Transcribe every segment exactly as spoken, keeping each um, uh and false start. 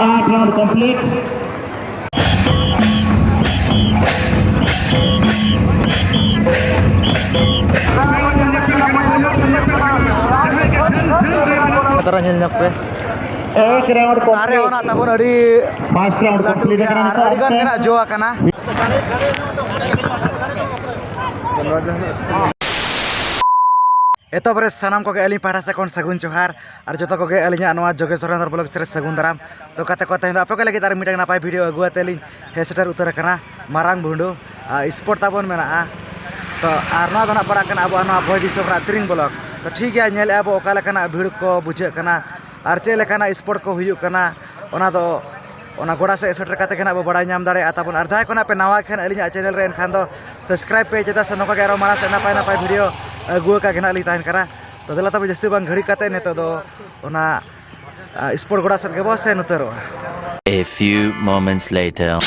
Last round complete. ᱛᱟᱨᱟ ᱧᱮᱞ ᱧᱚᱜ ᱯᱮ᱾ ᱮᱠ ᱨᱟᱣᱩᱱᱰ ᱫᱟᱨᱮ ᱠᱚᱢᱯᱞᱤᱴ᱾ ᱦᱚᱸ ᱱᱟᱜ ᱛᱟᱵᱚᱱ ᱟᱹᱰᱤ ᱯᱷᱟᱥᱴ ᱨᱟᱣᱩᱱᱰ ᱞᱟᱹᱴᱩ ᱠᱚᱢᱯᱞᱤᱴ ᱜᱮᱭᱟ ᱟᱠᱟᱱᱟ ᱟᱨ ᱱᱤᱛᱚᱜ ᱟᱹᱰᱤ ᱜᱟᱱ ᱛᱮ᱾ ᱜᱮ ᱱᱟᱜ ᱡᱚ ᱟᱠᱟᱱᱟ᱾ ᱮᱛᱚᱦᱚᱵ ᱨᱮ ᱥᱟᱱᱟᱢ ᱠᱚᱜᱮ ᱟᱹᱞᱤᱧ ᱯᱟᱦᱴᱟ ᱥᱮᱫ ᱠᱷᱚᱱ ᱥᱟᱹᱜᱩᱱ ᱡᱚᱦᱟᱨ ᱟᱨ ᱡᱚᱛᱚ ᱠᱚᱜᱮ ᱟᱹᱞᱤᱧᱟᱜ ᱱᱚᱣᱟ ᱡᱳᱜᱮᱥ ᱥᱚᱨᱮᱱ ᱵᱞᱚᱜ ᱨᱮ ᱥᱟᱹᱜᱩᱱ ᱫᱟᱨᱟᱢ᱾ ᱛᱚ ᱜᱟᱛᱮ ᱠᱚ, ᱛᱮᱦᱮᱧ ᱫᱚ ᱟᱯᱮ ᱠᱚ ᱞᱟᱹᱜᱤᱫ ᱟᱨ ᱢᱤᱫᱴᱟᱝ ᱱᱟᱯᱟᱭ ᱵᱷᱤᱰᱤᱭᱳ ᱟᱹᱜᱩ ᱟᱛᱮ ᱞᱤᱧ ᱦᱮᱡ ᱥᱮᱴᱮᱨ ᱩᱛᱟᱹᱨ ᱟᱠᱟᱱᱟ ᱢᱟᱨᱟᱝ ᱵᱷᱩᱸᱰᱩ, ᱟᱨ ᱥᱯᱚᱴ ᱛᱟᱵᱚᱱ ᱢᱮᱱᱟᱜᱼᱟ᱾ ᱛᱚ ᱟᱨ ᱱᱚᱣᱟ ᱫᱚ ᱱᱟᱜ ᱯᱟᱲᱟᱜ ᱠᱟᱱᱟ ᱟᱵᱚᱣᱟᱜ ᱱᱚᱣᱟ ᱵᱷᱚᱭ ᱫᱤᱥᱚᱢ ᱨᱮᱱᱟᱜ ᱛᱤᱨᱤᱝ ᱵᱞᱚᱠ᱾ ᱛᱚ ᱴᱷᱤᱠ ᱜᱮᱭᱟ, ᱧᱮᱞᱮᱫᱼᱟ ᱵᱚ ᱚᱠᱟ ᱞᱮᱠᱟᱱᱟᱜ ᱵᱷᱤᱲ ᱠᱚ ᱵᱩᱡᱷᱟᱹᱜ ᱠᱟᱱᱟ ᱟᱨ ᱪᱮᱫ ᱞᱮᱠᱟᱱᱟᱜ ᱥᱯᱚᱴ ᱠᱚ ᱦᱩᱭᱩᱜ ᱠᱟᱱᱟ, ᱚᱱᱟ ᱫᱚ ᱚᱱᱟ ᱜᱚᱰᱟ ᱥᱮᱫ ᱥᱮᱴᱮᱨ ᱠᱟᱛᱮ ᱜᱮ ᱱᱟᱜ ᱵᱚ ᱵᱟᱲᱟᱭ ᱧᱟᱢ ᱫᱟᱲᱮᱭᱟᱜᱼᱟ ᱛᱟᱵᱚᱱ᱾ ᱟᱨ ᱡᱟᱦᱟᱸᱭ ᱠᱚ ᱱᱟᱜ ᱯᱮ ᱱᱟᱣᱟ ᱠᱷᱟᱱ ᱟᱹᱞᱤᱧᱟᱜ ᱪᱮᱱᱮᱞ ᱨᱮ, ᱮᱱᱠᱷᱟᱱ ᱫᱚ ᱥᱟᱵᱥᱠᱨᱟᱭᱤᱵ ᱯᱮ, ᱪᱮᱫᱟᱜ ᱥᱮ ᱱᱚᱝᱠᱟ ᱜᱮ ᱟᱨᱚ ᱢᱟᱲᱟᱝ ᱥᱮᱫ ᱱᱟᱯᱟᱭ ᱱᱟᱯᱟᱭ ᱵᱷᱤᱰᱤᱭᱳ ᱟᱹᱜᱩ ᱟᱠᱟᱫ ᱜᱮ ᱱᱟᱜ ᱞᱤᱧ ᱛᱟᱦᱮᱱ ᱠᱟᱱᱟ᱾ ᱛᱚ ᱫᱮᱞᱟ ᱛᱚᱵᱮ ᱡᱟᱹᱥᱛᱤ ᱵᱟᱝ ᱜᱷᱟᱹᱲᱤ ᱠᱟᱛᱮ ᱱᱤᱛᱚᱜ ᱫᱚ ᱚᱱᱟ ᱟᱨ ᱥᱯᱳᱨᱴ ᱜᱚᱰᱟ ᱥᱮᱫ ᱜᱮᱵᱚ ᱥᱮᱱ ᱩᱛᱟᱹᱨᱚᱜᱼᱟ᱾ A few moments later.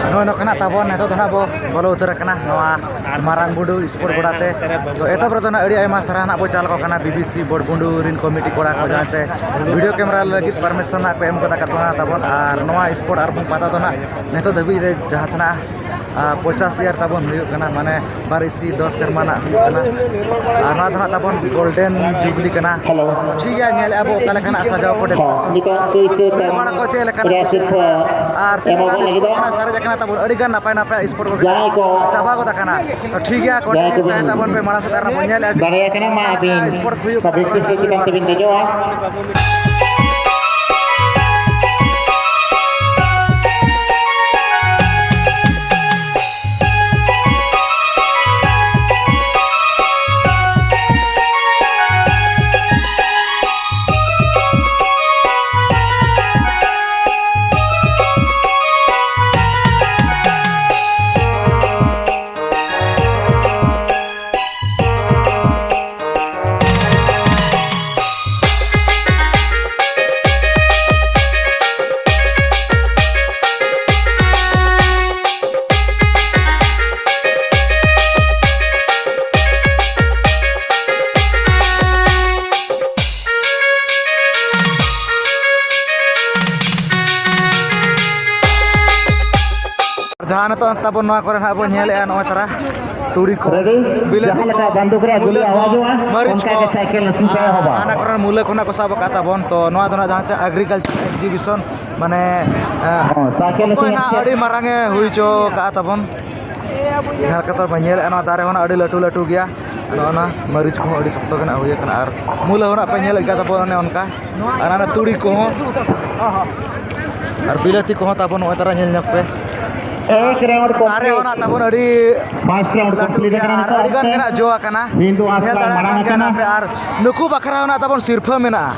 ᱱᱚᱜᱼᱚᱭ ᱱᱚᱝᱠᱟᱱᱟᱜ ᱛᱟᱵᱚᱱ ᱱᱤᱛᱚᱜ ᱫᱚ ᱱᱟᱜ ᱵᱚ ᱵᱚᱞᱚ ᱩᱛᱟᱹᱨ ᱟᱠᱟᱱᱟ ᱱᱚᱣᱟ ᱢᱟᱨᱟᱝ ᱵᱩᱰᱩ ᱥᱯᱳᱨᱴ ᱜᱚᱰᱟ ᱛᱮ᱾ ᱛᱚ ᱮᱛᱚᱦᱚᱵ ᱨᱮᱫᱚ ᱱᱟᱜ ᱟᱹᱰᱤ ᱟᱭᱢᱟ ᱥᱟᱨᱦᱟᱣ ᱱᱟᱜ ᱵᱚ ᱪᱟᱞ ᱟᱠᱚ ᱠᱟᱱᱟ ᱵᱤ ᱵᱤ ᱥᱤ ᱵᱳᱨᱰ ᱵᱩᱰᱩ ᱨᱤᱱ ᱠᱚᱢᱤᱴᱤ ᱠᱚᱲᱟ ᱠᱚ, ᱡᱟᱦᱟᱸ ᱪᱮ ᱵᱷᱤᱰᱤᱭᱳ ᱠᱮᱢᱮᱨᱟ ᱞᱟᱹᱜᱤᱫ ᱯᱟᱨᱢᱤᱥᱚᱱ ᱱᱟᱜ ᱠᱚ ᱮᱢ ᱠᱟᱫᱟ ᱠᱟᱫ ᱵᱚᱱᱟ ᱛᱟᱵᱚᱱ᱾ ᱟᱨ ᱱᱚᱣᱟ ᱥᱯᱳᱨᱴ ᱟᱨ ᱵᱟᱝ ᱯᱟᱛᱟ ᱫᱚ ᱱᱟᱜ ᱱᱤᱛᱚᱜ ᱫᱷᱟᱹᱵᱤᱡ ᱨᱮ ᱡᱟᱦᱟᱸ ᱪᱮ ᱱᱟᱜ ᱟᱨ ᱯᱚᱧᱪᱟᱥ ᱤᱭᱟᱨ ᱛᱟᱵᱚᱱ ᱦᱩᱭᱩᱜ ᱠᱟᱱᱟ, ᱢᱟᱱᱮ ᱵᱟᱨ ᱤᱥᱤ ᱫᱚᱥ ᱥᱮᱨᱢᱟ ᱨᱮᱱᱟᱜ ᱦᱩᱭᱩᱜ ᱠᱟᱱᱟ᱾ ᱟᱨ ᱱᱚᱣᱟ ᱫᱚ ᱱᱟᱜ ᱛᱟᱵᱚᱱ ᱜᱳᱞᱰᱮᱱ ᱡᱩᱵᱽᱞᱤ ᱠᱟᱱᱟ᱾ ᱦᱮᱞᱳ᱾ ᱴᱷᱤᱠ ᱜᱮᱭᱟ, ᱧᱮᱞᱮᱫᱼᱟ ᱵᱚ ᱚᱠᱟ ᱞᱮᱠᱟᱱᱟᱜ ᱥᱟᱡᱟᱣ ᱠᱚ, ᱦᱚᱸ, decoration᱾ ᱱᱤᱛᱚᱜ ᱯᱩᱭᱥᱟᱹ ᱵᱷᱤᱲ ᱵᱷᱟᱲ ᱠᱚ ᱪᱮᱫ ᱞᱮᱠᱟᱱᱟᱜ ᱠᱚ ᱨᱮᱭᱟᱜ ᱪᱮᱫ ᱥᱤᱨᱯᱷᱟᱹ ᱞᱮᱠᱟ? ᱟᱨ ᱛᱤᱱᱟᱹᱜ ᱮᱢᱚᱜᱚᱜ ᱜᱟᱱ ᱞᱟᱹᱜᱤᱫᱚᱜ᱾ ᱥᱯᱳᱨᱴ ᱠᱟᱱᱟ, ᱥᱟᱨᱮᱡ ᱟᱠᱟᱱᱟ ᱛᱟᱵᱚᱱ, ᱟᱹᱰᱤ ᱜᱟᱱ ᱱᱟᱯᱟᱭ ᱱᱟᱯᱟᱭ ᱥᱯᱳᱨᱴ ᱠᱚ ᱡᱟᱦᱟᱸᱭ ᱠᱚ ᱪᱟᱵᱟ ᱜᱚᱫ ᱟᱠᱟᱱᱟ᱾ ᱛᱚ ᱴᱷᱤᱠ ᱜᱮᱭᱟ, ᱡᱟᱦᱟᱸᱭ ᱠᱚ ᱠᱚᱱᱴᱤᱱᱤᱭᱩ ᱛᱟᱦᱮᱸ ᱛᱟᱵᱚᱱ ᱯᱮ, ᱢᱟᱲᱟᱝ ᱥᱮᱫ ᱟᱨᱦᱚᱸ ᱵᱚᱱ ᱧᱮᱞᱮᱫᱼᱟ ᱡᱮ ᱫᱟᱲᱮᱭᱟᱜ ᱠᱟᱱᱟ ᱢᱟ ᱚᱠᱟ ᱞᱮᱠᱟ ᱟᱹᱵᱤᱱ ᱥᱯᱳᱨᱴ ᱦᱩᱭᱩᱜ ᱠᱟᱱᱟ᱾ ᱯᱟᱵᱽᱞᱤᱠ ᱥᱴᱮᱡᱽ ᱪᱮᱛᱟᱱ ᱛᱮᱵᱤᱱ ᱫᱮᱡᱚᱜᱼᱟ᱾ ᱡᱟᱦᱟᱸ ᱱᱤᱛᱚᱜ ᱛᱟᱵᱚᱱ ᱱᱚᱣᱟ ᱠᱚᱨᱮ ᱱᱟᱦᱟᱜ ᱵᱚᱱ ᱧᱮᱞᱮᱫᱼᱟ, ᱱᱚᱜᱼᱚᱭ ᱛᱟᱨᱟ ᱛᱩᱲᱤ ᱠᱚ, ᱨᱮᱰᱤ? ᱵᱤᱞᱟᱹᱛᱤ ᱡᱟᱦᱟᱸ ᱞᱮᱠᱟ ᱠᱚ, ᱵᱟᱱᱫᱩᱠ ᱨᱮᱭᱟᱜ ᱢᱩᱞᱟᱹ ᱜᱩᱞᱤ ᱠᱚ, ᱟᱣᱟᱡᱚᱜᱼᱟ, ᱢᱟᱹᱨᱤᱪ ᱚᱱᱠᱟ ᱠᱚ, ᱜᱮ ᱥᱟᱭᱠᱮᱞ ᱨᱮ ᱥᱤᱧ ᱪᱟᱞᱟᱣ ᱦᱚᱸ ᱵᱟᱝ᱾ ᱦᱟᱱᱟ ᱠᱚᱨᱮ ᱢᱩᱞᱟᱹ ᱠᱷᱚᱱᱟᱜ ᱠᱚ ᱥᱟᱵ ᱟᱠᱟᱫ ᱛᱟᱵᱚᱱ᱾ ᱛᱚ ᱱᱚᱣᱟ ᱫᱚ ᱱᱟᱦᱟᱜ ᱡᱟᱦᱟᱸ ᱪᱮ agriculture exhibition, ᱢᱟᱱᱮ, ᱦᱚᱸ, ᱥᱟᱭᱠᱮᱞ ᱨᱮ ᱚᱠᱚᱭ ᱥᱤᱧ ᱱᱟᱦᱟᱜ ᱟᱹᱰᱤ ᱢᱟᱨᱟᱝ ᱮ ᱦᱩᱭ ᱦᱚᱪᱚ ᱟᱠᱟᱫ ᱛᱟᱵᱚᱱ᱾ ᱡᱟᱦᱟᱸ ᱞᱮᱠᱟ ᱛᱚ ᱵᱚᱱ ᱧᱮᱞᱮᱫᱼᱟ, ᱱᱚᱣᱟ ᱫᱟᱨᱮ ᱦᱚᱸ ᱱᱟᱦᱟᱜ ᱟᱹᱰᱤ ᱞᱟᱹᱴᱩ ᱞᱟᱹᱴᱩ ᱜᱮᱭᱟ᱾ ᱱᱚᱜᱼᱚ ᱱᱚᱣᱟ ᱢᱟᱹᱨᱤᱪ ᱠᱚᱦᱚᱸ ᱟᱹᱰᱤ ᱥᱚᱠᱛᱚ ᱜᱮ ᱱᱟᱦᱟᱜ ᱦᱩᱭ ᱟᱠᱟᱱᱟ᱾ ᱟᱨ ᱢᱩᱞᱟᱹ ᱦᱚᱸ ᱱᱟᱦᱟᱜ ᱯᱮ ᱧᱮᱞᱮᱫ ᱜᱮᱭᱟ ᱛᱟᱵᱚᱱ, ᱚᱱᱮ ᱚᱱᱠᱟ᱾ ᱟᱨ ᱚᱱᱟ ᱛᱩᱲᱤ ᱠᱚᱦᱚᱸ, ᱟᱨ ᱵᱤᱞᱟᱹᱛᱤ ᱠᱚᱦᱚᱸ ᱛᱟᱵᱚᱱ ᱱᱚᱜᱼᱚᱭ ᱛᱟᱨᱟ ᱧᱮᱞ ᱧᱚᱜ ᱯᱮ᱾ ᱮᱠ ᱨᱟᱣᱩᱱᱰ ᱫᱟᱨᱮ ᱠᱚᱢᱯᱞᱤᱴ᱾ ᱦᱚᱸ ᱱᱟᱦᱟᱜ ᱛᱟᱵᱚᱱ ᱟᱹᱰᱤ ᱯᱷᱟᱥᱴ ᱨᱟᱣᱩᱱᱰ ᱞᱟᱹᱴᱩ ᱠᱚᱢᱯᱞᱤᱴ ᱜᱮᱭᱟ ᱟᱠᱟᱱᱟ ᱟᱨ ᱱᱤᱛᱚᱜ ᱟᱹᱰᱤ ᱜᱟᱱ ᱚᱠᱛᱮ᱾ ᱜᱮ ᱱᱟᱦᱟᱜ ᱡᱚ ᱟᱠᱟᱱᱟ᱾ ᱦᱤᱱᱫᱩ ᱧᱮᱞ ᱟᱥᱲᱟ ᱫᱟᱲᱮᱭᱟᱜ ᱢᱟᱲᱟᱝ ᱠᱟᱱ ᱜᱮ ᱟᱠᱟᱱᱟ᱾ ᱱᱟᱦᱟᱜ ᱯᱮ᱾ ᱟᱨ ᱱᱩᱠᱩ ᱵᱟᱠᱷᱨᱟ ᱦᱚᱸ ᱱᱟᱦᱟᱜ ᱛᱟᱵᱚᱱ ᱥᱤᱨᱯᱷᱟᱹ ᱢᱮᱱᱟᱜᱼᱟ᱾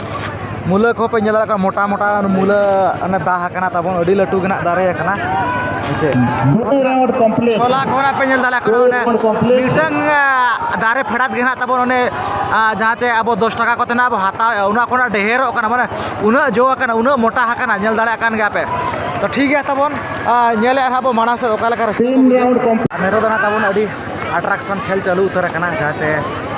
ᱢᱩᱞᱟᱹ ᱠᱚᱦᱚᱸ ᱯᱮ ᱧᱮᱞ ᱫᱟᱲᱮᱭᱟᱜ ᱠᱟᱱᱟ, ᱢᱚᱴᱟ ᱢᱚᱴᱟ ᱢᱩᱞᱟᱹ ᱚᱱᱮ ᱫᱟᱜ ᱟᱠᱟᱱᱟ ᱛᱟᱵᱚᱱ, ᱟᱹᱰᱤ ᱞᱟᱹᱴᱩ ᱜᱮ ᱱᱟᱦᱟᱜ ᱫᱟᱨᱮ ᱟᱠᱟᱱᱟ᱾ ᱦᱮᱸ ᱥᱮ? ᱫᱩᱥᱨᱟ ᱨᱟᱣᱩᱱᱰ ᱠᱚᱢᱯᱞᱤᱴ᱾ ᱪᱷᱚᱞᱟ ᱠᱚᱦᱚᱸ ᱱᱟᱦᱟᱜ ᱯᱮ ᱧᱮᱞ ᱫᱟᱲᱮᱭᱟᱜ ᱠᱟᱱᱟ, ᱫᱩᱥᱨᱟ ᱚᱱᱮ ᱨᱟᱣᱩᱱᱰ ᱠᱚᱢᱯᱞᱤᱴ᱾ ᱢᱤᱫᱴᱟᱝ, ᱟ, ᱫᱟᱨᱮ ᱯᱷᱮᱰᱟᱛ ᱜᱮ ᱱᱟᱦᱟᱜ ᱛᱟᱵᱚᱱ ᱚᱱᱮ, ᱟ, ᱡᱟᱦᱟᱸ ᱪᱮ ᱟᱵᱚ ᱫᱚᱥ ᱴᱟᱠᱟ ᱠᱚᱛᱮ ᱱᱟᱦᱟᱜ ᱵᱚ ᱦᱟᱛᱟᱣᱮᱫᱼᱟ, ᱚᱱᱟ ᱠᱷᱚᱱᱟᱜ ᱰᱷᱮᱨᱚᱜ ᱠᱟᱱᱟ, ᱢᱟᱱᱮ ᱩᱱᱟᱹᱜ ᱡᱚ ᱟᱠᱟᱱᱟ, ᱩᱱᱟᱹᱜ ᱢᱚᱴᱟ ᱟᱠᱟᱱᱟ, ᱧᱮᱞ ᱫᱟᱲᱮᱭᱟᱜ ᱠᱟᱱ ᱜᱮᱭᱟ ᱯᱮ᱾ ᱛᱚ ᱴᱷᱤᱠ ᱜᱮᱭᱟ ᱛᱟᱵᱚᱱ, ᱟ, ᱧᱮᱞᱮᱫᱼᱟ ᱱᱟᱦᱟᱜ ᱵᱚ ᱢᱟᱲᱟᱝ ᱥᱮᱫ ᱚᱠᱟ ᱞᱮᱠᱟ ᱨᱟᱹᱥᱠᱟᱹ ᱠᱚ ᱛᱤᱱ ᱵᱩᱡᱷᱟᱹᱣ᱾ Round complete. ᱟᱨ ᱱᱤᱛᱚᱜ ᱫᱚ ᱱᱟᱦᱟᱜ ᱛᱟᱵᱚᱱ ᱟᱹᱰᱤ ᱟᱴᱨᱟᱠᱥᱚᱱ ᱠᱷᱮᱞ ᱪᱟᱹᱞᱩ ᱩᱛᱟᱹᱨ ᱟᱠᱟᱱᱟ, ᱡᱟᱦᱟᱸ ᱪᱮ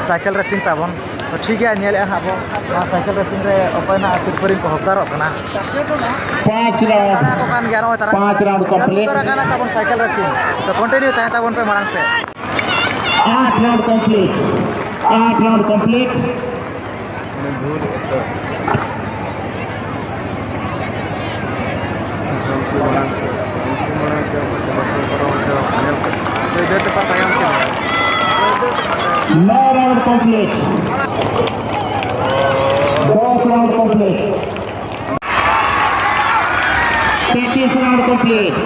ᱥᱟᱭᱠᱮᱞ ᱨᱮᱥᱤᱝ ᱛᱟᱵᱚᱱ᱾ ᱛᱚ ᱴᱷᱤᱠ ᱜᱮᱭᱟ, ᱧᱮᱞᱮᱫᱼᱟ ᱦᱟᱸᱜ ᱵᱚ ᱱᱚᱣᱟ ᱥᱟᱭᱠᱮᱞ ᱨᱮᱥᱤᱝ ᱨᱮ ᱚᱠᱚᱭ ᱱᱟᱜ ᱥᱤᱨᱯᱟᱹ ᱨᱤᱱ ᱠᱚ ᱦᱚᱠᱫᱟᱨᱚᱜ ᱠᱟᱱᱟ᱾ ᱯᱟᱸᱪ ᱨᱟᱣᱩᱱᱰ, ᱛᱟᱨᱟ ᱟᱠᱚ ᱠᱟᱱ ᱜᱮᱭᱟ ᱱᱚᱜᱼᱚᱭ ᱛᱟᱨᱟ᱾ ᱯᱟᱸᱪ ᱨᱟᱣᱩᱱᱰ ᱪᱟᱹᱞᱩ ᱠᱚᱢᱯᱞᱤᱴ᱾ ᱩᱛᱟᱹᱨ ᱟᱠᱟᱱᱟ ᱛᱟᱵᱚᱱ ᱥᱟᱭᱠᱮᱞ ᱨᱮᱥᱤᱝ᱾ ᱛᱚ ᱠᱚᱱᱴᱤᱱᱤᱭᱩ ᱛᱟᱦᱮᱸ ᱛᱟᱵᱚᱱ ᱯᱮ ᱢᱟᱲᱟᱝ ᱥᱮᱫ᱾ ᱟᱴ ᱨᱟᱣᱩᱱᱰ ᱠᱚᱢᱯᱞᱤᱴ, ᱟᱴ ᱨᱟᱣᱩᱱᱰ ᱠᱚᱢᱯᱞᱤᱴ᱾ ᱩᱱᱤ ᱵᱷᱩᱞ ᱩᱛᱟᱹᱨ᱾ ᱩᱱᱠᱩ ᱢᱟᱲᱟᱝ ᱛᱮ, ᱩᱱᱠᱩ ᱢᱟᱲᱟᱝ ᱛᱮ ᱵᱟᱠᱚ ᱯᱟᱨᱚᱢ ᱦᱚᱪᱚ ᱧᱮᱞ ᱯᱮ᱾ ᱥᱮ ᱡᱚᱛᱚ ᱠᱚ ᱛᱟᱭᱚᱢ ᱠᱮᱫᱟ᱾ No round complete. ᱫᱚᱥ round complete. ᱛᱮᱛᱨᱤᱥ round complete.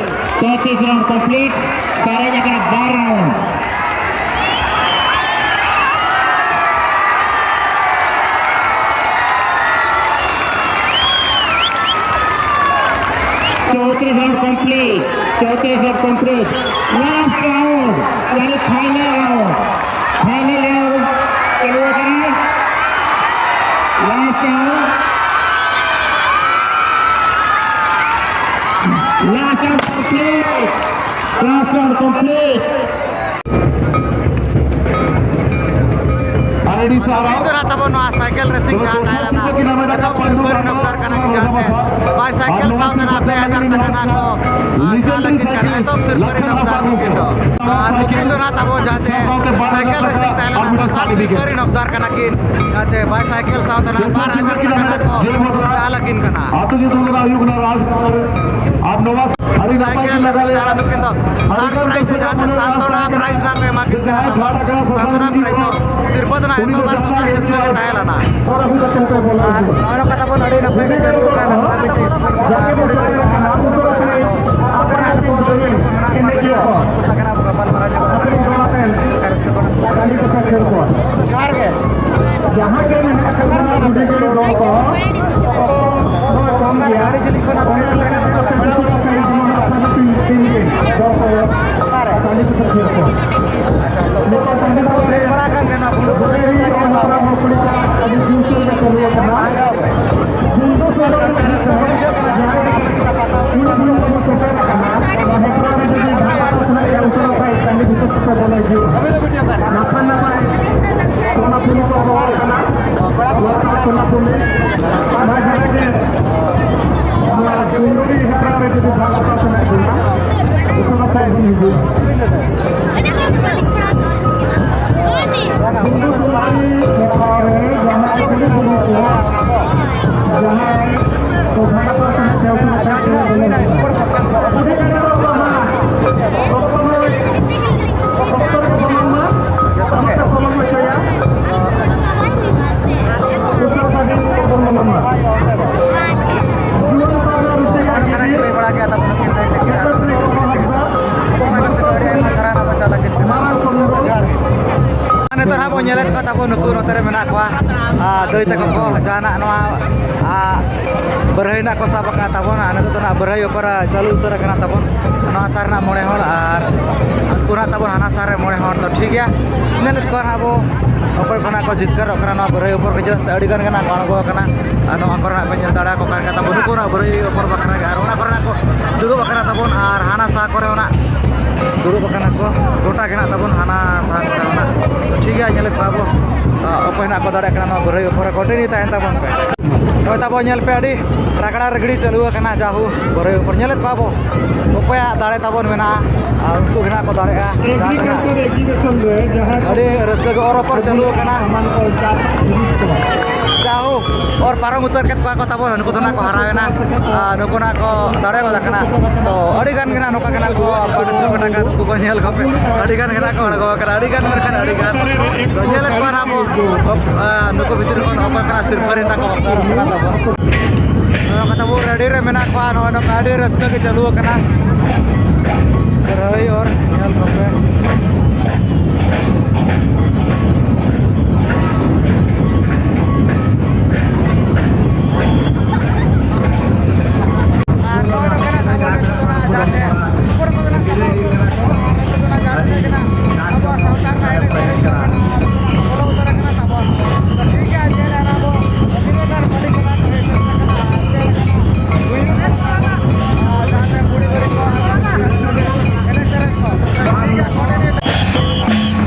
ᱛᱮᱛᱨᱤᱥ round complete. ᱥᱟᱨᱮᱡ ᱟᱠᱟᱱᱟ ᱵᱟᱨ round. ᱪᱳᱭᱛᱨᱤᱥ round complete. ᱪᱳᱭᱛᱨᱤᱥ round complete. Last round, ᱭᱟᱱᱤ final round. Final round ᱪᱟᱹᱞᱩ ᱟᱠᱟᱱᱟ. Last round. Last round complete. Last round complete. ᱟᱹᱰᱤ ᱥᱟᱨᱦᱟᱣ᱾ ᱱᱤᱛᱚᱜ ᱱᱟᱜ ᱛᱟᱵᱚᱱ ᱱᱚᱣᱟ ᱥᱟᱭᱠᱮᱞ ᱨᱮᱥᱤᱝ ᱡᱟᱦᱟᱸ ᱛᱟᱦᱮᱸ ᱞᱮᱱᱟ, ᱮᱛᱚᱦᱚᱵ ᱥᱤᱨᱯᱟᱹ ᱨᱮᱱ ᱦᱚᱠᱫᱟᱨ ᱠᱟᱱᱟ ᱠᱤᱱ, ᱡᱟᱦᱟᱸ ᱪᱮ ᱵᱟᱭ ᱥᱟᱭᱠᱮᱞ ᱥᱟᱶᱛᱮ ᱱᱟᱜ ᱯᱮ ᱦᱟᱡᱟᱨ ᱴᱟᱠᱟ ᱱᱟᱜ ᱠᱚ, ᱟᱨ, ᱪᱟᱞ ᱟᱹᱠᱤᱱ ᱠᱟᱱᱟ᱾ ᱮᱛᱚᱦᱚᱵ ᱥᱤᱨᱯᱟᱹ ᱨᱮᱱ ᱦᱚᱠᱫᱟᱨ ᱱᱩᱠᱤᱱ ᱫᱚ᱾ ᱟᱨ ᱱᱩᱠᱤᱱ ᱫᱚ ᱱᱟᱜ ᱛᱟᱵᱚ ᱡᱟᱦᱟᱸ ᱪᱮ ᱥᱟᱭᱠᱮᱞ ᱨᱮᱥᱤᱝ ᱛᱟᱦᱮᱸ ᱞᱮᱱᱟ, ᱫᱚᱥᱟᱨ ᱥᱤᱨᱯᱟᱹ ᱨᱮᱱ ᱦᱚᱠᱫᱟᱨ ᱠᱟᱱᱟ ᱠᱤᱱ, ᱡᱟᱦᱟᱸ ᱪᱮ ᱵᱟᱭ ᱥᱟᱭᱠᱮᱞ ᱥᱟᱶᱛᱮ ᱱᱟᱜ ᱵᱟᱨ ᱦᱟᱡᱟᱨ ᱴᱟᱠᱟ ᱱᱟᱜ ᱠᱚ ᱪᱟᱞ ᱟᱹᱠᱤᱱ ᱠᱟᱱᱟ᱾ ᱟᱹᱛᱩ ᱧᱩᱛᱩᱢ ᱫᱚ ᱦᱩᱭᱩᱜ ᱠᱟᱱᱟ ᱨᱟᱡᱽᱱᱚᱜᱚᱨ᱾ ᱟᱨ ᱱᱚᱣᱟ ᱟᱹᱰᱤ ᱱᱟᱯᱟᱭ ᱥᱟᱭᱠᱮᱞ ᱨᱮᱥᱤᱝ ᱛᱟᱦᱮᱸ ᱞᱮᱱᱟ ᱱᱩᱠᱤᱱ ᱫᱚ᱾ ᱛᱷᱟᱨᱰ ᱯᱨᱟᱭᱤᱡᱽ ᱫᱚ ᱡᱟᱦᱟᱸ ᱫᱚ ᱥᱟᱱᱛᱚᱱᱟ ᱯᱨᱟᱭᱤᱡᱽ ᱱᱟᱜ ᱠᱚ ᱮᱢᱟ ᱠᱤᱱ ᱠᱟᱱᱟ ᱛᱟᱵᱚᱱ᱾ ᱥᱟᱱᱛᱚᱱᱟ ᱯᱨᱟᱭᱤᱡᱽ ᱫᱚ ᱥᱤᱨᱯᱟᱹ ᱫᱚ ᱱᱟᱜ ᱮᱛᱚᱦᱚᱵ ᱟᱨ ᱫᱚᱥᱟᱨ ᱥᱤᱨᱯᱟᱹ ᱜᱮ ᱛᱟᱦᱮᱸ ᱞᱮᱱᱟ᱾ ᱟᱨ ᱱᱚᱜᱼᱚᱭ ᱱᱚᱝᱠᱟ ᱛᱟᱵᱚᱱ ᱟᱹᱰᱤ ᱱᱟᱯᱟᱭ ᱜᱮ ᱪᱟᱹᱞᱩ ᱟᱠᱟᱱᱟ ᱢᱤᱫᱴᱤᱡ᱾ ᱟᱨ ᱱᱚᱰᱮ ᱱᱟᱜ ᱠᱚ ᱫᱚᱞ ᱠᱚ ᱢᱮᱱᱟᱜ ᱠᱚᱣᱟ, ᱩᱱᱠᱩ ᱥᱟᱞᱟᱜ ᱜᱮ ᱱᱟᱜ ᱵᱚᱱ ᱜᱟᱯᱟᱞ ᱢᱟᱨᱟᱣ ᱧᱚᱜᱚᱜᱼᱟ᱾ ᱡᱚᱦᱟᱨ ᱜᱮ᱾ ᱡᱟᱦᱟᱸ ᱜᱮ ᱢᱮᱱᱟᱜ ᱟᱠᱟᱫ ᱵᱚᱱᱟ ᱵᱩᱰᱷᱤ ᱜᱟᱹᱰᱤ ᱫᱚᱞ ᱠᱚ, ᱱᱚᱣᱟ ᱠᱚᱢ ᱜᱮᱭᱟ᱾ ᱚᱱᱟ ᱤᱫᱤ ᱠᱟᱛᱮ ᱵᱤᱥᱩ ᱠᱟᱛᱷᱟ ᱤᱫᱤ ᱢᱟ ᱦᱟᱸᱜ ᱯᱟᱹᱦᱤᱞ ᱴᱤᱢ ᱜᱮ ᱫᱚᱞ ᱠᱚ ᱴᱟᱺᱰᱤ ᱠᱚ ᱥᱮᱴᱮᱨ ᱠᱚ᱾ ᱱᱤᱛᱚᱜ ᱴᱟᱺᱰᱤ ᱠᱚ ᱥᱮᱴᱮᱨ ᱵᱟᱲᱟ ᱟᱠᱟᱱ ᱜᱮᱭᱟ, ᱱᱚᱣᱟ ᱵᱩᱰᱷᱤ ᱜᱟᱹᱰᱤ ᱫᱚᱞ ᱦᱚᱸ ᱦᱟᱲᱟᱢ ᱦᱚᱲ ᱠᱩᱲᱤ ᱠᱚ ᱟᱹᱰᱤ ᱡᱳᱨ ᱥᱳᱨ ᱨᱮ ᱪᱟᱹᱞᱩ ᱟᱠᱟᱱᱟ᱾ ᱵᱩᱞᱫᱚ ᱥᱮᱴᱮᱨ ᱞᱟᱹᱜᱤᱫ ᱛᱮ ᱡᱟᱦᱟᱸᱭ ᱠᱩᱲᱤ ᱠᱩᱲᱤ ᱠᱚ ᱥᱮᱴᱮᱨ ᱟᱠᱟᱱᱟ, ᱚᱱᱟ ᱦᱮᱯᱨᱟᱣ ᱨᱮ ᱡᱩᱫᱤ ᱡᱟᱦᱟᱸ ᱠᱚ ᱥᱟᱞᱟᱜ ᱜᱮ ᱩᱥᱟᱹᱨᱟ ᱥᱟᱺᱦᱤᱡ ᱴᱟᱺᱰᱤ ᱵᱷᱤᱛᱤᱨ ᱛᱮᱠᱚ ᱵᱚᱞᱚ ᱦᱤᱡᱩᱜᱼᱟ᱾ ᱱᱟᱯᱟᱭ ᱱᱟᱯᱟᱭ ᱴᱚᱞᱟ ᱯᱩᱞᱤ ᱠᱚ ᱨᱚᱲ ᱠᱟᱱᱟ᱾ ᱴᱚᱞᱟ ᱯᱩᱞᱤ ᱱᱚᱣᱟ ᱡᱟᱦᱟᱸ ᱜᱮ ᱱᱚᱣᱟ ᱠᱩᱸᱰᱩᱲᱤ ᱦᱮᱯᱨᱟᱣ ᱨᱮ ᱡᱩᱫᱤ ᱵᱷᱟᱜᱽ ᱦᱟᱛᱟᱣ ᱥᱟᱱᱟᱭᱮᱫ ᱵᱚᱱᱟ, ᱩᱱᱠᱩ ᱠᱟᱛᱮ ᱵᱚᱱ ᱦᱤᱡᱩᱜᱼᱟ᱾ ᱠᱩᱸᱰᱩ ᱠᱩᱸᱰᱩᱲᱤ ᱦᱮᱯᱨᱟᱣ ᱨᱮ ᱡᱟᱦᱟᱸ ᱠᱩᱞᱤ ᱠᱩᱞᱤ ᱠᱚ ᱡᱟᱦᱟᱸᱭ ᱠᱚ ᱵᱷᱟᱜᱽ ᱦᱟᱛᱟᱣ ᱥᱟᱱᱟᱭᱮᱫ ᱠᱚᱣᱟ, ᱩᱱᱠᱩ ᱠᱟᱛᱮ ᱵᱚᱱ ᱦᱤᱡᱩᱜᱼᱟ᱾ ᱱᱤᱛᱚᱜ ᱦᱟᱸᱜ ᱵᱚᱱ ᱧᱮᱞᱮᱫ ᱠᱚᱣᱟ ᱛᱟᱵᱚᱱ ᱱᱩᱠᱩ ᱱᱚᱛᱮ ᱨᱮ ᱢᱮᱱᱟᱜ ᱠᱚᱣᱟ, ᱟᱨ ᱫᱟᱹᱭ ᱛᱟᱠᱚ ᱠᱚ ᱡᱟᱦᱟᱱᱟᱜ ᱱᱚᱣᱟ, ᱟᱨ ᱵᱟᱹᱨᱦᱟᱹᱭ ᱨᱮᱱᱟᱜ ᱠᱚ ᱥᱟᱵ ᱟᱠᱟᱫ ᱛᱟᱵᱚᱱ᱾ ᱟᱨ ᱱᱤᱛᱚᱜ ᱫᱚ ᱱᱟᱜ ᱵᱟᱹᱨᱦᱟᱹᱭ ᱚᱯᱮᱨᱟ ᱪᱟᱹᱞᱩ ᱩᱛᱟᱹᱨ ᱟᱠᱟᱱᱟ ᱛᱟᱵᱚᱱ᱾ ᱱᱚᱣᱟ ᱥᱟᱨ ᱨᱮᱱᱟᱜ ᱢᱚᱬᱮ ᱦᱚᱲ ᱟᱨ ᱩᱱᱠᱩ ᱱᱟᱜ ᱛᱟᱵᱚᱱ ᱦᱟᱱᱟ ᱥᱟᱨ ᱨᱮ ᱢᱚᱬᱮ ᱦᱚᱲ᱾ ᱛᱚ ᱴᱷᱤᱠ ᱜᱮᱭᱟ, ᱧᱮᱞᱮᱫ ᱠᱚᱣᱟ ᱱᱟᱜ ᱟᱵᱚ ᱚᱠᱚᱭ ᱠᱚ ᱱᱟᱜ ᱠᱚ ᱡᱤᱛᱠᱟᱹᱨᱚᱜ ᱠᱟᱱᱟ ᱱᱚᱣᱟ ᱵᱟᱹᱨᱦᱟᱹᱭ ᱚᱯᱚᱨ ᱠᱚ, ᱪᱮᱫᱟᱜ ᱥᱮ ᱟᱹᱰᱤ ᱜᱟᱱ ᱜᱮ ᱱᱟᱜ ᱠᱚ ᱟᱬᱜᱚ ᱟᱠᱟᱱᱟ᱾ ᱟᱨ ᱱᱚᱣᱟ ᱠᱚᱨᱮ ᱱᱟᱜ ᱵᱚᱱ ᱧᱮᱞ ᱫᱟᱲᱮᱭᱟᱠᱚ ᱠᱟᱱ ᱜᱮᱭᱟ ᱛᱟᱵᱚᱱ, ᱱᱩᱠᱩ ᱱᱟᱜ ᱵᱟᱹᱨᱦᱟᱹᱭ ᱚᱯᱚᱨ ᱵᱟᱠᱷᱨᱟ ᱜᱮ᱾ ᱟᱨ ᱚᱱᱟ ᱠᱚᱨᱮ ᱱᱟᱜ ᱠᱚ ᱫᱩᱲᱩᱵ ᱟᱠᱟᱱᱟ ᱛᱟᱵᱚᱱ, ᱟᱨ ᱦᱟᱱᱟ ᱥᱟᱦᱟ ᱠᱚᱨᱮ ᱚᱱᱟ ᱫᱩᱲᱩᱵ ᱟᱠᱟᱱᱟ ᱠᱚ, ᱜᱚᱴᱟ ᱜᱮ ᱱᱟᱜ ᱛᱟᱵᱚᱱ ᱦᱟᱱᱟ ᱥᱟᱦᱟ ᱠᱚᱨᱮ ᱚᱱᱟ᱾ ᱴᱷᱤᱠ ᱜᱮᱭᱟ, ᱧᱮᱞᱮᱫ ᱠᱚᱣᱟ ᱵᱚ, ᱟᱨ ᱚᱠᱚᱭ ᱱᱟᱜ ᱠᱚ ᱫᱟᱲᱮᱭᱟᱜ ᱠᱟᱱᱟ ᱱᱚᱣᱟ ᱵᱟᱹᱨᱦᱟᱹᱭ ᱚᱯᱚᱨ ᱨᱮ᱾ ᱠᱚᱱᱴᱤᱱᱤᱭᱩ ᱛᱟᱦᱮᱱ ᱛᱟᱵᱚᱱ ᱯᱮ᱾ ᱱᱚᱜᱼᱚᱭ ᱛᱟᱵᱚ ᱧᱮᱞ ᱯᱮ, ᱟᱹᱰᱤ ᱨᱟᱜᱽᱲᱟ ᱨᱟᱜᱽᱲᱤ ᱪᱟᱹᱞᱩ ᱟᱠᱟᱱᱟ᱾ ᱡᱟᱦᱩ ᱵᱟᱹᱨᱦᱟᱹᱭ ᱚᱯᱚᱨ ᱧᱮᱞᱮᱫ ᱠᱚᱣᱟ ᱵᱚ, ᱚᱠᱚᱭᱟᱜ ᱫᱟᱲᱮ ᱛᱟᱵᱚᱱ ᱢᱮᱱᱟᱜᱼᱟ, ᱟᱨ ᱩᱱᱠᱩ ᱜᱮ ᱱᱟᱜ ᱠᱚ ᱫᱟᱲᱮᱜᱼᱟ᱾ ᱡᱟᱦᱟᱸ ᱛᱤᱱᱟᱹᱜ ᱟᱹᱰᱤ ᱨᱟᱹᱥᱠᱟᱹ ᱜᱮ ᱚᱨ ᱚᱯᱚᱨ ᱪᱟᱹᱞᱩ ᱟᱠᱟᱱᱟ᱾ ᱡᱟᱦᱩ ᱚᱨ ᱯᱟᱨᱚᱢ ᱩᱛᱟᱹᱨ ᱠᱮᱫ ᱠᱚᱣᱟ ᱠᱚ ᱛᱟᱵᱚᱱ, ᱱᱩᱠᱩ ᱫᱚ ᱱᱟᱜ ᱠᱚ ᱦᱟᱨᱟᱣᱮᱱᱟ᱾ ᱟᱨ ᱱᱩᱠᱩ ᱱᱟᱜ ᱠᱚ ᱫᱟᱲᱮ ᱜᱚᱫ ᱟᱠᱟᱱᱟ᱾ ᱛᱚ ᱟᱹᱰᱤ ᱜᱟᱱ ᱜᱮ ᱱᱟᱜ ᱱᱚᱝᱠᱟ ᱜᱮ ᱱᱟᱜ ᱠᱚ ᱯᱟᱨᱴᱤᱥᱤᱯᱮᱴ ᱟᱠᱟᱫ, ᱩᱱᱠᱩ ᱠᱚ ᱧᱮᱞ ᱠᱚᱯᱮ, ᱟᱹᱰᱤ ᱜᱟᱱ ᱜᱮ ᱱᱟᱜ ᱠᱚ ᱟᱬᱜᱚ ᱟᱠᱟᱱᱟ, ᱟᱹᱰᱤ ᱜᱟᱱ ᱢᱮᱱᱠᱷᱟᱱ ᱟᱹᱰᱤ ᱜᱟᱱ᱾ ᱛᱚ ᱧᱮᱞᱮᱫ ᱠᱚᱣᱟ ᱱᱟᱜ ᱵᱚ, ᱚᱠ-, ᱟ, ᱱᱩᱠᱩ ᱵᱷᱤᱛᱨᱤ ᱠᱷᱚᱱ ᱚᱠᱚᱭ ᱠᱟᱱᱟ ᱥᱤᱨᱯᱟᱹ ᱨᱮᱱ ᱱᱟᱜ ᱠᱚ ᱦᱚᱠᱫᱟᱨᱚᱜ ᱠᱟᱱᱟ ᱛᱟᱵᱚ᱾ ᱱᱚᱣᱟ ᱠᱟᱛᱷᱟ ᱵᱚ ᱨᱮᱰᱤ ᱨᱮ ᱢᱮᱱᱟᱜ ᱠᱚᱣᱟ, ᱱᱚᱜᱼᱚᱭ ᱱᱚᱝᱠᱟ ᱟᱹᱰᱤ ᱨᱟᱹᱥᱠᱟᱹ ᱜᱮ ᱪᱟᱹᱞᱩ ᱟᱠᱟᱱᱟ᱾ ᱨᱚᱦᱚᱭ ᱚᱨ ᱧᱮᱞ ᱠᱚᱯᱮ᱾ ᱟᱨ ᱱᱚᱜᱼᱚᱭ ᱱᱚᱝᱠᱟᱱᱟᱜ ᱛᱟᱵᱚ ᱱᱤᱛᱚᱜ ᱫᱚ ᱱᱟᱜ ᱡᱟᱦᱟᱸ ᱛᱮ ᱦᱚᱯᱚᱱ ᱦᱚᱯᱚᱱ ᱫᱚ ᱱᱟᱜ ᱡᱟᱦᱟᱸ ᱛᱤᱱᱟᱹᱜ ᱜᱮ ᱱᱟᱜ ᱟᱵᱚᱣᱟᱜ ᱥᱟᱶᱛᱟ ᱨᱮᱱᱟᱜ ᱮᱱᱮᱡ ᱥᱮᱨᱮᱧ ᱠᱚ ᱢᱮᱱᱟᱜᱼᱟ, ᱵᱚᱞᱚ ᱩᱛᱟᱹᱨ ᱟᱠᱟᱱᱟ ᱛᱟᱵᱚᱱ᱾ ᱛᱚ ᱴᱷᱤᱠ ᱜᱮᱭᱟ, ᱡᱮ ᱱᱟᱜ ᱟᱵᱚ ᱛᱤᱱᱟᱹᱜ ᱜᱟᱱ ᱢᱟᱹᱞᱤᱠ ᱠᱚ ᱱᱟᱜ ᱠᱚ ᱦᱮᱡ ᱥᱮᱴᱮᱨ ᱟᱠᱟᱱᱟ ᱟᱨ ᱪᱮᱫ ᱞᱮᱠᱟᱱᱟᱜ ᱦᱩᱭᱩᱜ ᱠᱟᱱᱟ, ᱟᱨ ᱡᱟᱦᱟᱸ ᱛᱮ ᱵᱩᱲᱦᱤ ᱵᱟᱹᱲᱤ ᱠᱚ ᱟᱨ ᱮᱱᱮᱡ ᱥᱮᱨᱮᱧ ᱠᱚ᱾ ᱛᱚ ᱴᱷᱤᱠ ᱜᱮᱭᱟ, continue᱾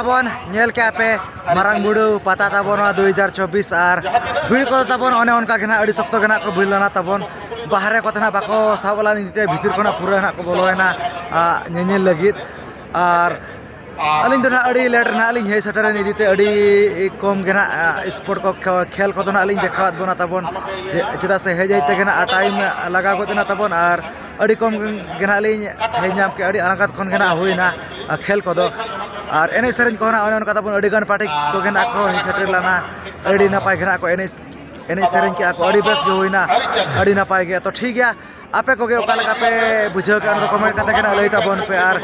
ᱵᱚᱱ ᱧᱮᱞ ᱠᱮᱜᱼᱟ ᱯᱮ ᱢᱟᱨᱟᱝ ᱵᱩᱨᱩ ᱯᱟᱛᱟ ᱛᱟᱵᱚᱱ ᱱᱚᱣᱟ ᱫᱩ ᱦᱟᱡᱟᱨ ᱪᱚᱵᱵᱤᱥ, ᱟᱨ ᱵᱷᱤᱲ ᱠᱚᱫᱚ ᱛᱟᱵᱚᱱ ᱚᱱᱮ ᱚᱱᱠᱟ ᱜᱮ ᱱᱟᱦᱟᱜ ᱟᱹᱰᱤ ᱥᱚᱠᱛᱚ ᱜᱮ ᱱᱟᱦᱟᱜ ᱠᱚ ᱵᱷᱤᱲ ᱞᱮᱱᱟ ᱛᱟᱵᱚᱱ᱾ ᱵᱟᱦᱨᱮ ᱠᱚᱛᱮ ᱱᱟᱦᱟᱜ ᱵᱟᱠᱚ ᱥᱟᱵ ᱞᱮᱱ ᱤᱫᱤ ᱛᱮ ᱵᱷᱤᱛᱤᱨ ᱠᱷᱚᱱᱟᱜ ᱯᱩᱨᱟᱹ ᱱᱟᱦᱟᱜ ᱠᱚ ᱵᱚᱞᱚᱭᱮᱱᱟ, ᱟ, ᱧᱮᱧᱮᱞ ᱞᱟᱹᱜᱤᱫ᱾ ᱟᱨ ᱟᱹᱞᱤᱧ ᱫᱚ ᱱᱟᱦᱟᱜ ᱟᱹᱰᱤ ᱞᱮᱴ ᱨᱮ ᱱᱟᱦᱟᱜ ᱞᱤᱧ ᱦᱮᱡ ᱥᱮᱴᱮᱨᱮᱱ ᱤᱫᱤ ᱛᱮ ᱟᱹᱰᱤ ᱠᱚᱢ ᱜᱮ ᱱᱟᱦᱟᱜ, ᱟ, ᱥᱯᱳᱨᱴ ᱠᱚ ᱠᱷᱮ-, ᱠᱷᱮᱞ ᱠᱚᱫᱚ ᱱᱟᱦᱟᱜ ᱞᱤᱧ ᱫᱮᱠᱷᱟᱣᱟᱫ ᱵᱚᱱᱟ ᱛᱟᱵᱚᱱ, ᱡᱮ ᱪᱮᱫᱟᱜ ᱥᱮ ᱦᱮᱡ ᱦᱮᱡ ᱛᱮᱜᱮ ᱱᱟᱦᱟᱜ ᱴᱟᱭᱤᱢ ᱞᱟᱜᱟᱣ ᱜᱚᱫ ᱮᱱᱟ ᱛᱟᱵᱚᱱ᱾ ᱟᱨ ᱟᱹᱰᱤ ᱠᱚᱢ ᱜᱮ ᱱᱟᱦᱟᱜ ᱞᱤᱧ ᱦᱮᱡ ᱧᱟᱢ ᱠᱮᱜᱼᱟ, ᱟᱹᱰᱤ ᱟᱬᱜᱟᱛ ᱠᱷᱚᱱ ᱜᱮ ᱱᱟᱦᱟᱜ ᱦᱩᱭᱱᱟ, ᱟ, ᱠᱷᱮᱞ ᱠᱚᱫᱚ᱾ ᱟᱨ ᱮᱱᱮᱡ ᱥᱮᱨᱮᱧ ᱠᱚᱦᱚᱸ ᱱᱟᱦᱟᱜ ᱚᱱᱮ ᱚᱱᱠᱟ ᱛᱟᱵᱚᱱ ᱟᱹᱰᱤ ᱜᱟᱱ ᱯᱟᱨᱴᱤ ᱠᱚᱜᱮ ᱱᱟᱦᱟᱜ ᱠᱚ ᱦᱮᱡ ᱥᱮᱴᱮᱨ ᱞᱮᱱᱟ, ᱟᱹᱰᱤ ᱱᱟᱯᱟᱭ ᱜᱮ ᱱᱟᱦᱟᱜ ᱠᱚ ᱮᱱᱮᱡ ᱮᱱᱮᱡ ᱥᱮᱨᱮᱧ ᱠᱮᱜᱼᱟ ᱠᱚ, ᱟᱹᱰᱤ ᱵᱮᱥ ᱜᱮ ᱦᱩᱭᱱᱟ, ᱟᱹᱰᱤ ᱱᱟᱯᱟᱭ ᱜᱮ᱾ ᱛᱚ ᱴᱷᱤᱠ ᱜᱮᱭᱟ, ᱟᱯᱮ ᱠᱚᱜᱮ ᱚᱠᱟ ᱞᱮᱠᱟ ᱯᱮ ᱵᱩᱡᱷᱟᱹᱣ ᱠᱮᱜᱼᱟ, ᱚᱱᱟ ᱫᱚ ᱠᱚᱢᱮᱱᱴ ᱠᱟᱛᱮ ᱜᱮ ᱱᱟᱜ ᱞᱟᱹᱭ ᱛᱟᱵᱚᱱ ᱯᱮ᱾ ᱟᱨ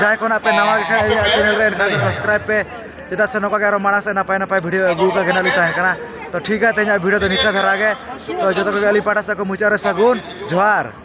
ᱡᱟᱦᱟᱸᱭ ᱠᱚ ᱱᱟᱜ ᱯᱮ ᱱᱟᱣᱟ ᱜᱮ ᱠᱷᱟᱱ ᱤᱧᱟᱹᱜ ᱪᱮᱱᱮᱞ ᱨᱮ, ᱮᱱᱠᱷᱟᱱ ᱫᱚ ᱥᱟᱵᱥᱠᱨᱟᱭᱤᱵᱽ ᱯᱮ, ᱪᱮᱫᱟᱜ ᱥᱮ ᱱᱚᱝᱠᱟ ᱜᱮ ᱟᱨᱚ ᱢᱟᱲᱟᱝ ᱥᱮᱫ ᱱᱟᱯᱟᱭ ᱱᱟᱯᱟᱭ ᱵᱷᱤᱰᱤᱭᱳ ᱟᱹᱜᱩ ᱟᱠᱟᱫ ᱜᱮ ᱱᱟᱜ ᱞᱤᱧ ᱛᱟᱦᱮᱱ ᱠᱟᱱᱟ᱾ ᱛᱚ ᱴᱷᱤᱠ ᱜᱮᱭᱟ, ᱛᱮᱦᱮᱧᱟᱜ ᱵᱷᱤᱰᱤᱭᱳ ᱫᱚ ᱱᱤᱝᱠᱟᱹ ᱫᱷᱟᱨᱟ ᱜᱮ᱾ ᱛᱚ ᱡᱚᱛᱚ ᱠᱚᱜᱮ ᱟᱹᱞᱤᱧ ᱯᱟᱦᱴᱟ ᱥᱮᱫ ᱠᱷᱚᱱ ᱢᱩᱪᱟᱹᱫ ᱨᱮ ᱥᱟᱹᱜᱩᱱ ᱡᱚᱦᱟᱨ᱾